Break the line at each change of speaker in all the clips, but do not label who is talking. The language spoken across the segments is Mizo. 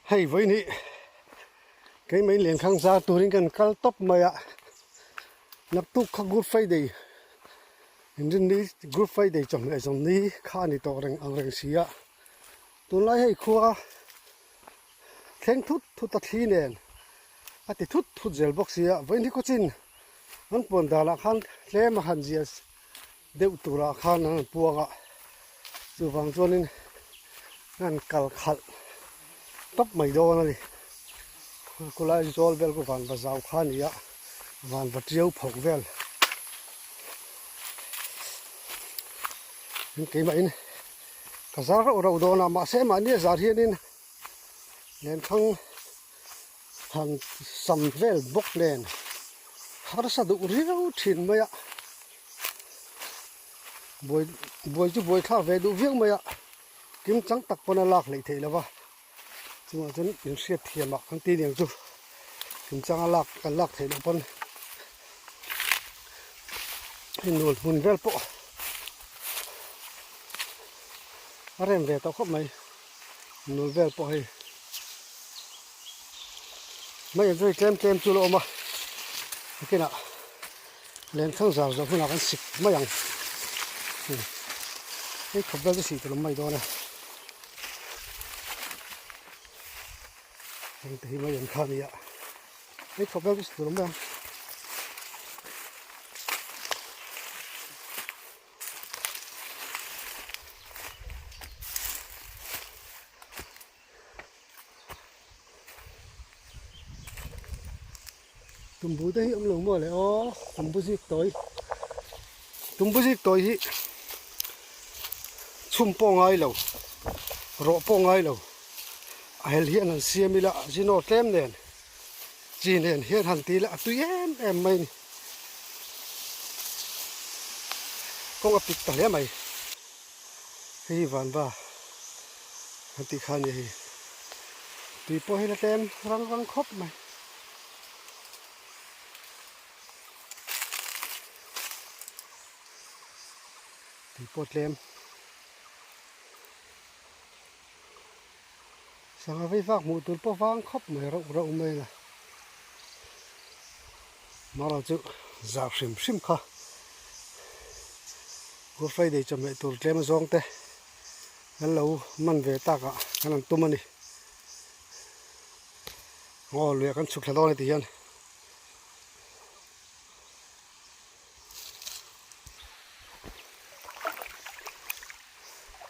Hei vawiin hi keimah in lenkhang zar turin kan kal tawp mai a, naktuk kha Good Friday inrinni Good Friday chawhmeh zawm ni kha a ni tawh reng ang reng si a, tunlai hei khua thleng thut thut a thli nen a ti thut thut zel bawk si a, vawiin hi khawchin an puan danah khan tlem a han zia deuh turah khan an puang a, chuvang chuanin an kal khalh tawp mai dawn a ni. Khulai zawl vel khu vanva zau kha a ni a, vanva tiau phawk vel in keimahin ka zar rauh rauh dawn a, mahse mahni a zar hianin lenkhang han sam vel bawk nen harsa duh riau thin mai a. Buai buai chu buai thlak ve duh viau mai a, kim chang tak pawn a lak hleih theih lo va, chungah chuan in hriat thiam ah kan ti aniang chu kim chang a lak kan lak theih loh pawn hei nual hmun vel pawh a rem ve tawh khawp mai nul vel pawh hei mai an chu hei tlem tlem chu la awm a nakinah. Lenthang zar zawh hunah kan sik mai ang. Hei khawp vel chu sih tur awm mai dawn e. Heng te hi mai an kha a ni a. Hei khawp vel chu sih tur awm mai ang. Tumbu te hi awm lo maw le aw tumbu zik tawi tumbu zik tawi hi chhum pawh ngai lo rawh pawh ngai lo a hel hian han siam ila zino tlem nen chi nen hian han ti ila a tui em em mai a ni kawng a pik ta hle mai. Hei hi vanva an tih kha a ni hei tui pawh hi la tlem rang rang khawp mai. Tui pawh tlem sangha vei vak hmuh tur pawh vang khawp mai rauh rauh mai a marawh chu zah hrim hrim kha. Good Friday chawhmeh tur tlem azawng te kan lo man ve tak ah kan han tum a ni. Aw luiah kan chhuk thla dawn a ti hian.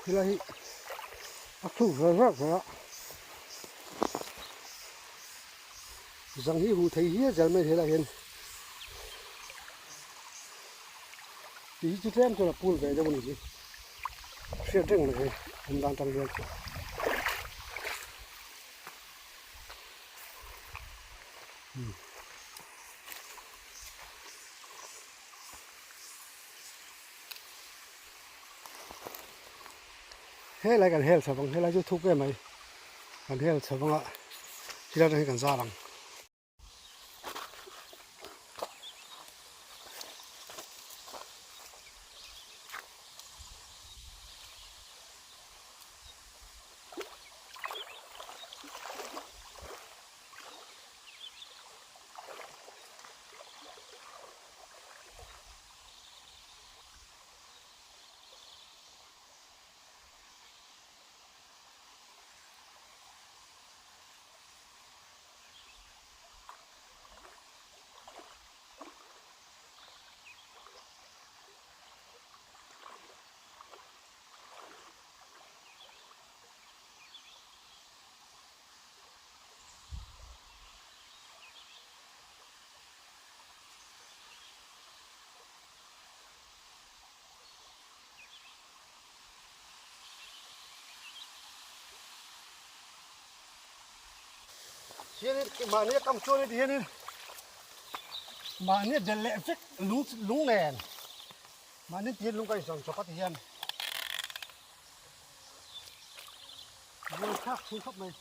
Helai hi a thuk ve vek ve a. Zang hi huh thei hial zel mai helai hian. Tih hi chu tlem chuan a pul ve deuh a ni hi hriat reng mai awm dan tang hian. Helai kan hel chho vang helai chu thuk em mai kan hel chho vanga helai atang hian kan zar ang. Hianin mahni a kam chuan heti hianin mahni a del leh vek lung lung nen mahni ti hian lung ka insawn chawp a ti hian buai thlak thin khawp mai.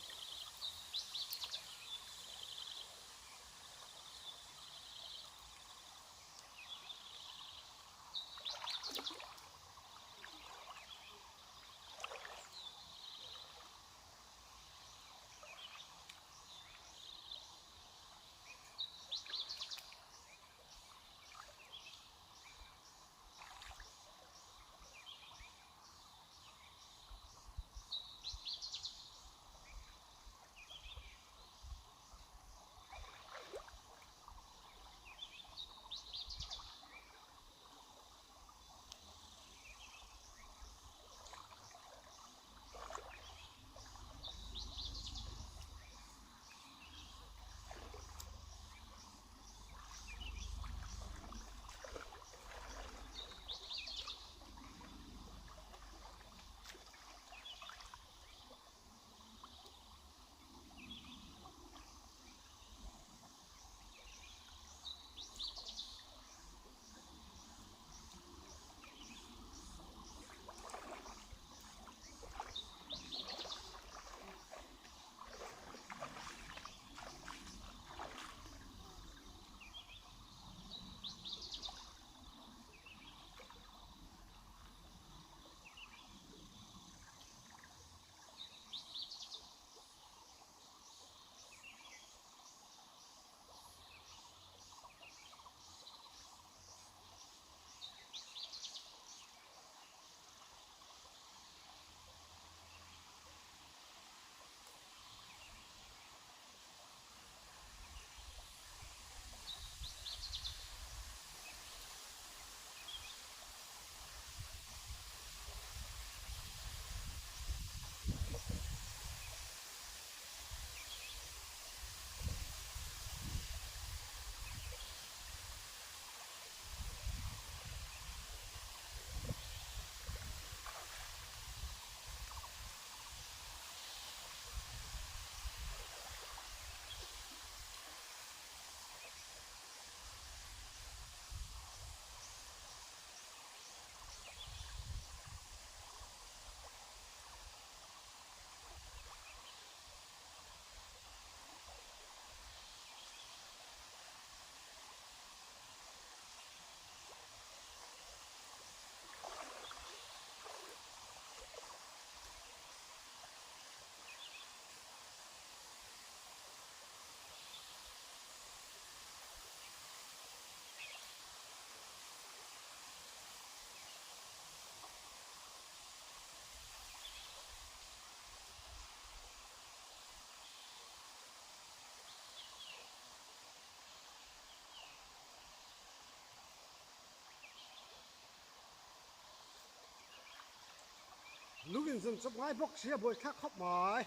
Inzawn chawp ngai bawk sia buaithlak khawp mai.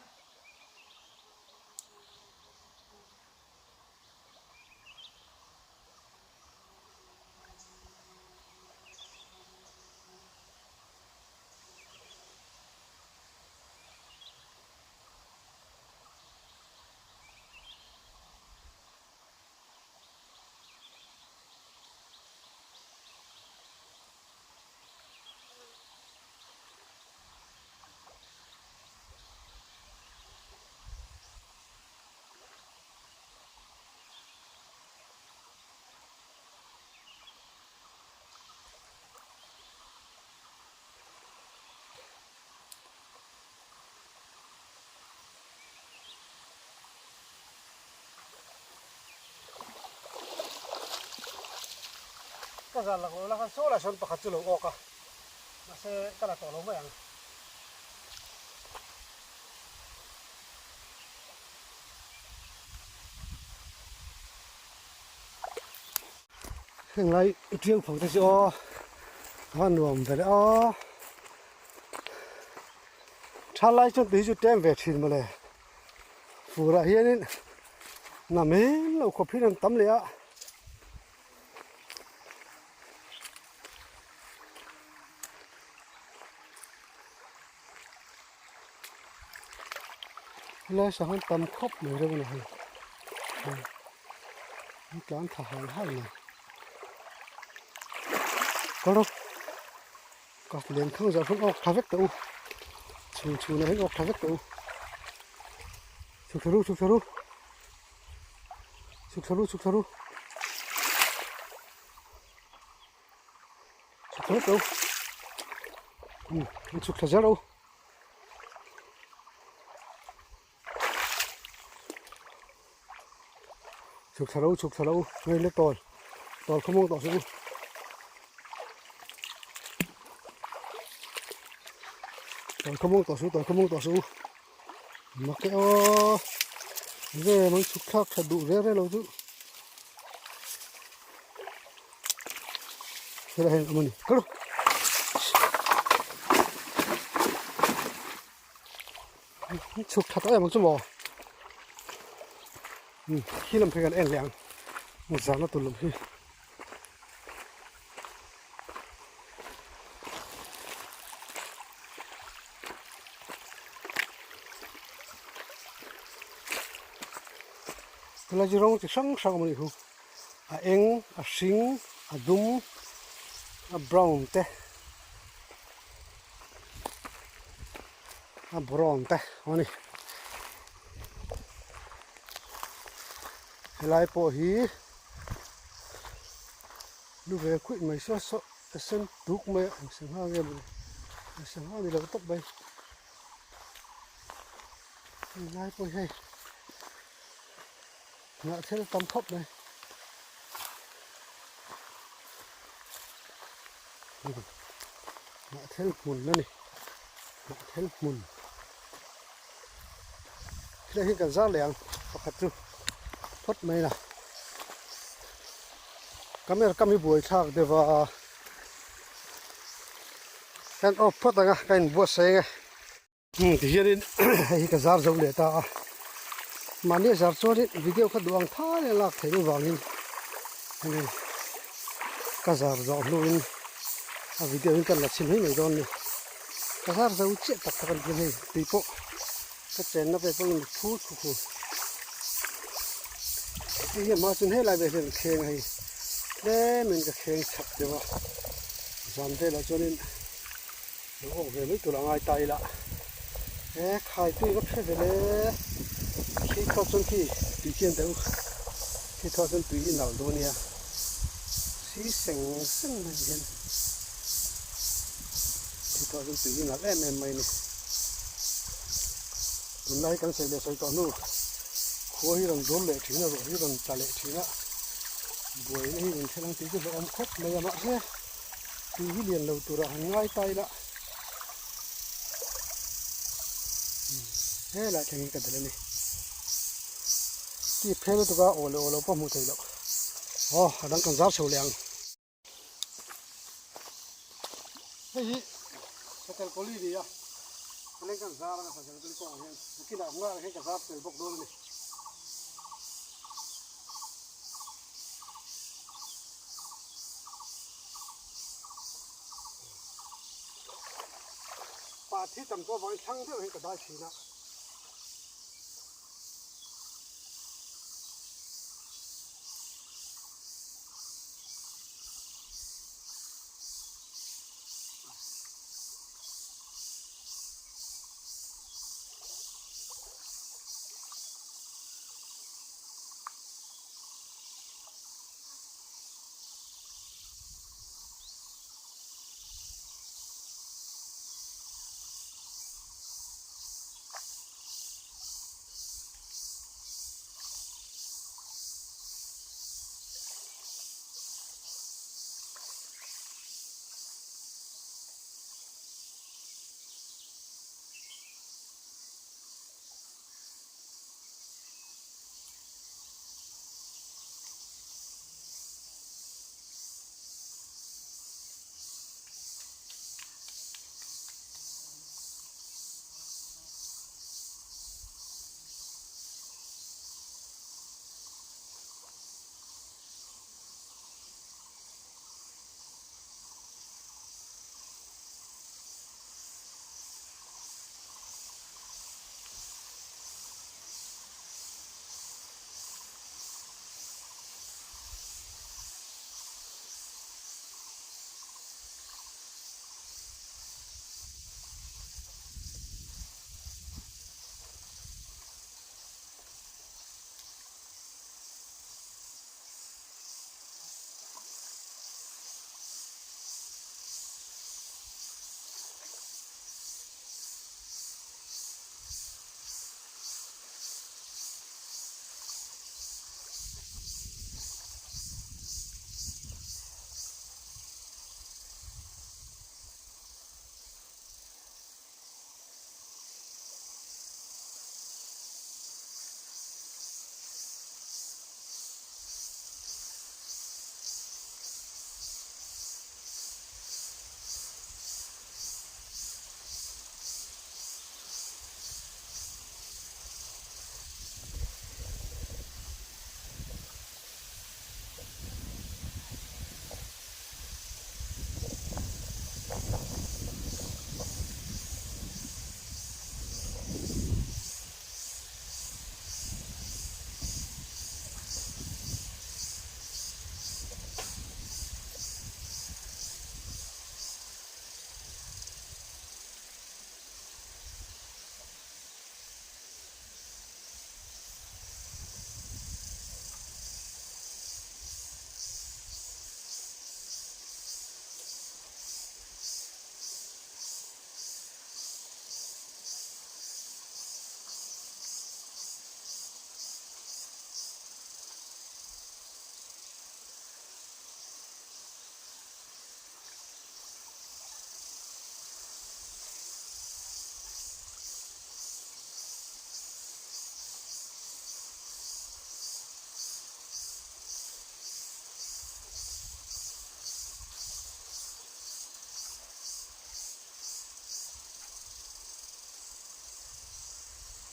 Ka zan lak lo la khan saw lai sawn pakhat chu lo awk a, mahse ka la tawh lo mai ang. Heng lai tiau pho te chu aw a va nuam ve le aw tha lai chuan tui chu tlem ve thin mawle furah hianin nam em lo khawp hi an tam leh a. Helai sangha tam khawp mai reuh a ni hei an tlan thla hal hal mai kal rawh ka len thang zawh hian awk tha vek tawh u chhun chhunah hian awk tha vek tawh u chhuk thla ru chhuk thla ru chhuk thla ru chhuk thla ru chhuk thla vek tawh u um chhuk thla zel rawh u. Chhuk thla lo chhuk thla lo ngei le tawl tawl khawmawng tawh suh u. Tawl khawmawng tawh suh tawl khawmawng tawh suh u. Mak e aw ve an chhuk thlak that duh ve reng lo chu. Helai hian awm a ni kal chhuk tha tawh em ang chu maw khi lam phei kan en leh ang zan a tul lam hi. Helai chu rawng chi hrang hrang a awm a nih chu. A eng a hring a dum a brown te a brown te a ni helai pawh hi lu ve khuih mai saw saw a sen tuk mai a eng sangha nge mawni eng sangha ni lo tawp mai helai pawh hi hei. Hnah thil tam khawp mai. Hnah thil hmun a ni. Hnah thil hmun. Thil hi kan zar leh ang pakhat chu phawt mai la. Camera kam hi buai thlak deuh a. Kan off phawt ang a, ka inbuatsaih ang e. Tihianin hei hi ka zar zo leh ta a, mahni a zar chuanin video kha duh ang thai a lak theih avangin hemi ka zar zawh hnuin a video in kan la chhin mai mai dawn a ni. Ka zar zo chiah tak tak a ni hian hei tui pawh ka chenna vel pawh a ni phur khu khu. Hei hi a hma chuan helai vel hian ka thleng a hei tlemin ka thleng chak deuh a, zan velah chuanin. Lo awk ve mai tur a ngai ta ila he khai tui vak hre vel e khi thawt chuan khi tui chian deuh khi thawt chuan tui i nalh dawn nia si seng seng mai hian khi thawt chuan tui i nalh em em mai a ni tunlai kan sawi leh sawi tawh hnu khua hi rawn dul leh thin a ruah hi rawn tla leh thin a buaina hi in thil ang tih chu hlauhawm khawp mai a mahse. Tui hi lian lo turah han ngai ta ila helai thlengin ka dal a ni tih phel lutuk a aw leh aw lo pawh hmuh theih loh aw a dang kan zar chho leh ang. Hei hi hotel kawli a ni a. Leng kan zar anga pasal tui kawngah hian nakinah nghal hian ka zar tel bawk dawn a ni. Pa thi tam tawh avangin thlang deuh hian ka dai thin a.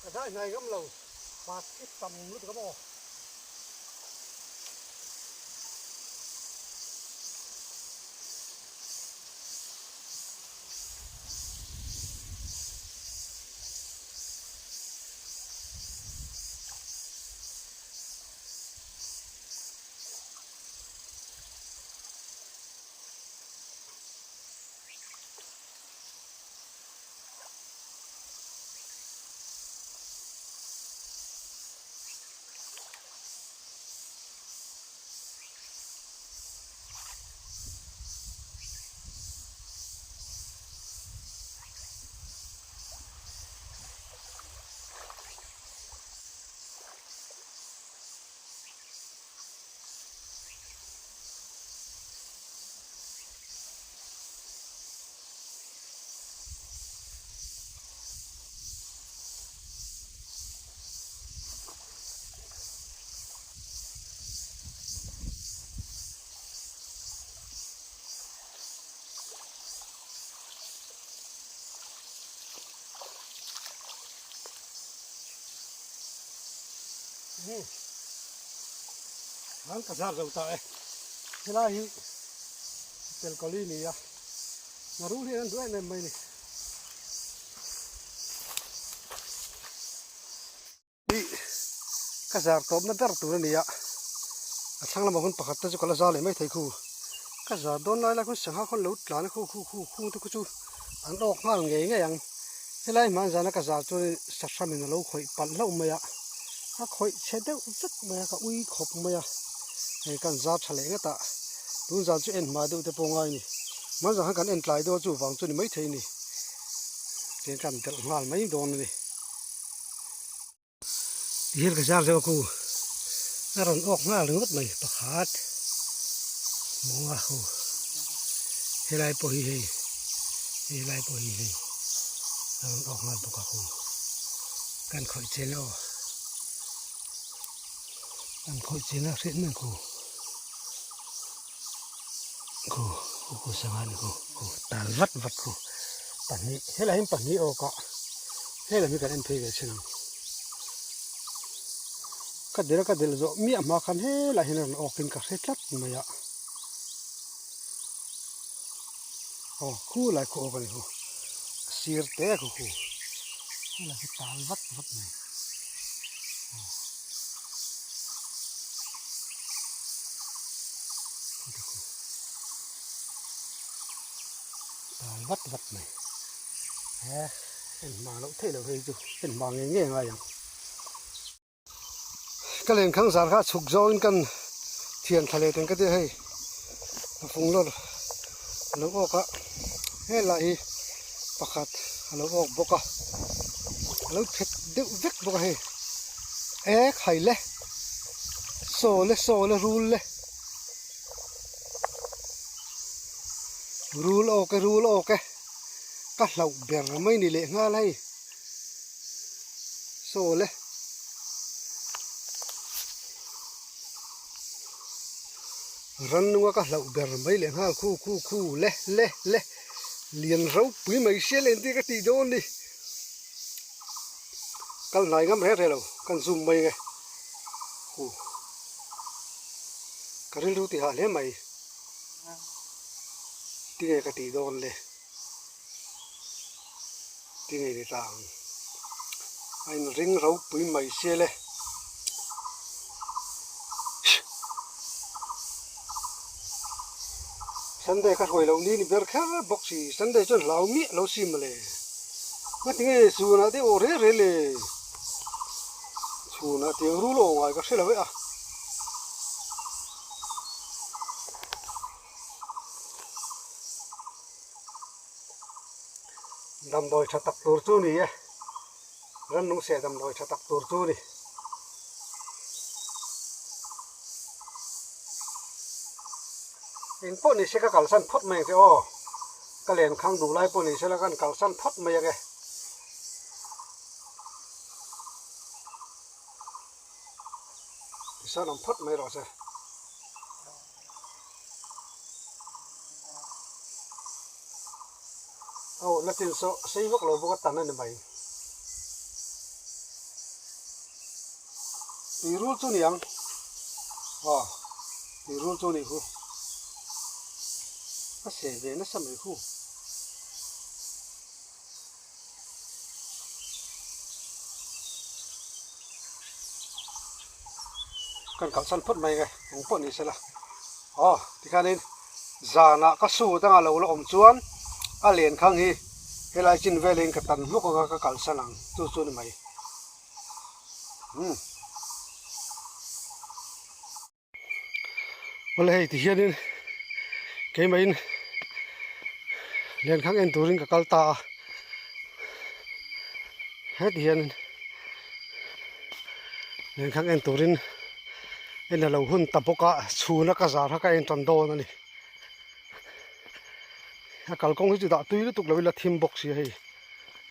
Ka zai hnai ngam lo pat hi tam lutuk a maw. An ka zar zo ta e. Helai hi Telkawli ni a, Ngharul hian an duh em em mai a ni. Hi ka zar tawpna ber tur a ni a, a thlang lamah hun pakhat te chu ka la zar leh mai thei khu. Ka zar dawn lai lai khawn sangha khawn lo tlan a khu khu khu khung te khu chu an awk nghal ngei ngei ang. Helai hman zana ka zar chuan sahramin a lo khawih palh hlauh mai a, a khawih chhe deuh vek mai a, ka ui khawp mai a, hei kan zar tha leh ngat a, tun zan chu en hma deuh te pawh ngai a ni. Hman zan khan kan en tlai deuh a chuvang chu ni maithei a ni. Tihian kan delh nghal mai dawn a ni. Tihian ka zar deuh a ku a rawn awk nghal ringawt mai pakhat hmu a khu helai pawh hi hei helai pawh hi hei a rawn awk nghal bawk a khu kan khawih chen aw kan khawih chen a hriat mai khu khu khu khu sangha ni khu khu tal vat vat khu pahnih helai hian pahnih awk a helam hi kan en phei ve chin ang ka dil a ka dil zawh miah hma khan helai hian a rawn awk in ka hre tlat mai a aw khu lai khu awk a ni khu a sir te khu khu helai hi tal vat vat mai. Tal vat vat mai he en hma loh theih loh hei chu en hma ngei ngei a ngai ang. Ka lenkhang zar kha a chhuk zawngin kan thian thla leh teng ka tia hei a fung lawr a lo awk a helai hi pakhat a lo awk bawk a a lo phet deuh vek bawk a hei ek hai le saw le saw le rul le rul awk e rul awk e ka hlauh ber mai ni leh nghal hei saw le. Rannunga ka hlauh ber mai leh nghal khu khu khu le le le lian ropui mai sia len tih ka tih dawn ni kal hnai ngam reng reng lo kan zoom mai nge hu ka rilru tih hah hle mai tinge ka tih dawn le tinge ni ta ang a inring ropui mai sia le. Sunday kha hruai loh ni ni ber kher bawk si Sunday chuan hlau miah lo si mawle ngatinge chhunah te aw rel rel e chhunah tiang rul aw ngai ka hre lo e a. Damdawi tha tak tur chu ni e rannung seh damdawi tha tak tur chu ni. Eng pawh ni se ka kalsan phawt mai ang che aw ka len khang duh lai pawh ni se la kan kalsan phawt mai ang e. Tisawn awm phawt mai rawh se. Aw la chin saw sei vak lo bawk a tan a ni mai. Tui rul chu ni ang. Aw tui rul chu ni hu. A seh ve nasa mai hu. Kan kalsan phawt mai nge eng pawh ni sela aw tikhanin zanah ka su dangah lo la awm chuan a len khang hi helai chin velin ka tan hmuk anga ka kalsan ang chu chu ni mai umm. Awle hei ti hianin keimahin lenkhang en turin ka kal ta a heti hianin lenkhang en turin en a lo hun ta bawk a chhuna ka zar kha ka en tan dawn a ni a kalkawng hi chu dah tui lutuk lo ila thim bawk si a hei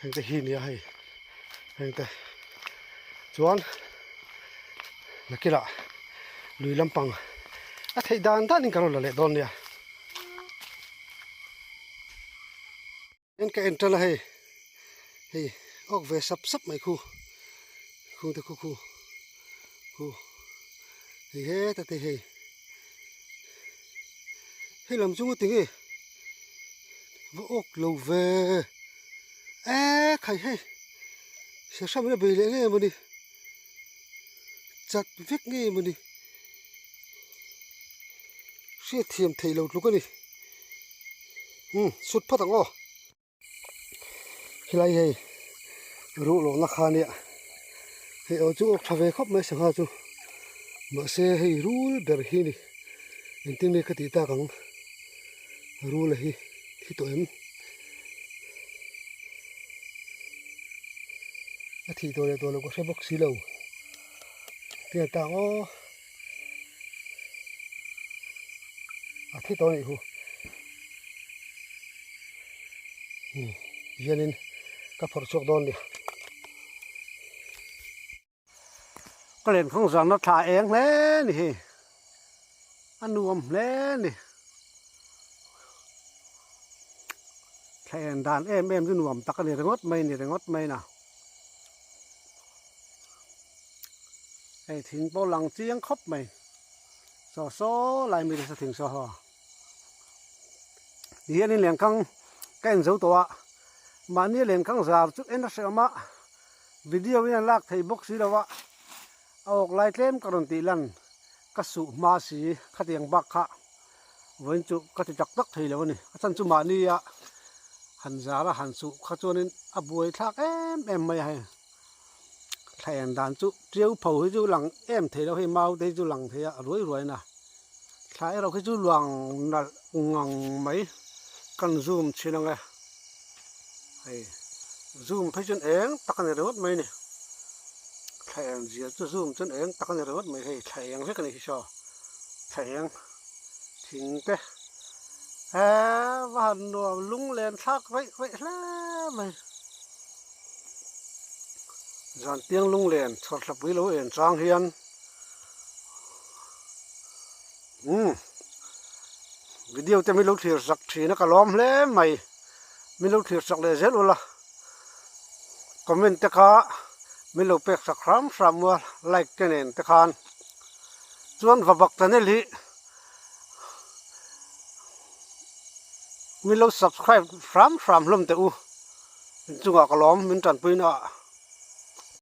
heng te hi nia hei heng te chuan. Nakinah lui lampang a theih dan danin kan rawn la leh dawn nia. En ka en tan a hei hei awk ve sap sap mai khu khung te khu khu Hu hei heta te hei hei lam chu tinge va awk lo ve e khai hei sehram in a bei leh nge mawni chat vek nge mawni hriat thiam theih lo tluk a ni umm sut phawt ang aw. Helai hei ruh lawhna kha ania hei aw chu awk tha ve khawp mai sangha chu mahse hei rul ber hi ni engtin nge ka tih tak ang rul a hi thi tawh em a thih tawh leh tawh loh ka hre bawk si lo tiang tak aw a thi tawh a nih hu. Hmm hianin ka phawrh chhuak dawn ni. Ka lenkhawng zarna thla eng hle ni hi a nuam hle ni. Thla eng dan em em chu nuam tak a ni ringawt mai ni ringawt mai na. Hei thing pawh lang chiang khawp mai saw saw lai mi te saw thing saw haw. Tihianin lengkang ka en zo tawh a, mahni lengkang zar chu en a hreh awm a, video in an lak thei bawk si lo a, a awk lai tlem ka rawn tih lan ka suh hma si khatiang bak kha vawiin chu ka ti tak tak thei lo a ni. A chhan chu mahni a han zar a han suh kha chuanin a buai thlak em em mai a hei. Thla en dan chu tiau pho hi chu lang em thei lo hei mau te hi chu lang thei a ruai ruai na thla erawh khi chu luang nalh ngang mai kan zoom thin ang e hei zoom phei chuan eng tak a ni ringawt mai a ni thla eng zia chu zoom chuan eng tak a ni ringawt mai hei thla eng vek a ni hi saw thla eng thing te eee va han nuam lunglen thlak raih raih hle mai. Zan piang lunglen chhawrthlapui lo en chang hian umm video te min lo thlir sak thin a ka lawm hle mai min lo thlir sak leh zel ula comment te kha min lo pek sak hram hram a like te nen te khan chuan vabak channel hi min lo subscribe hram hram hlawm teh u. Inchungah ka lawm min tanpuina ah.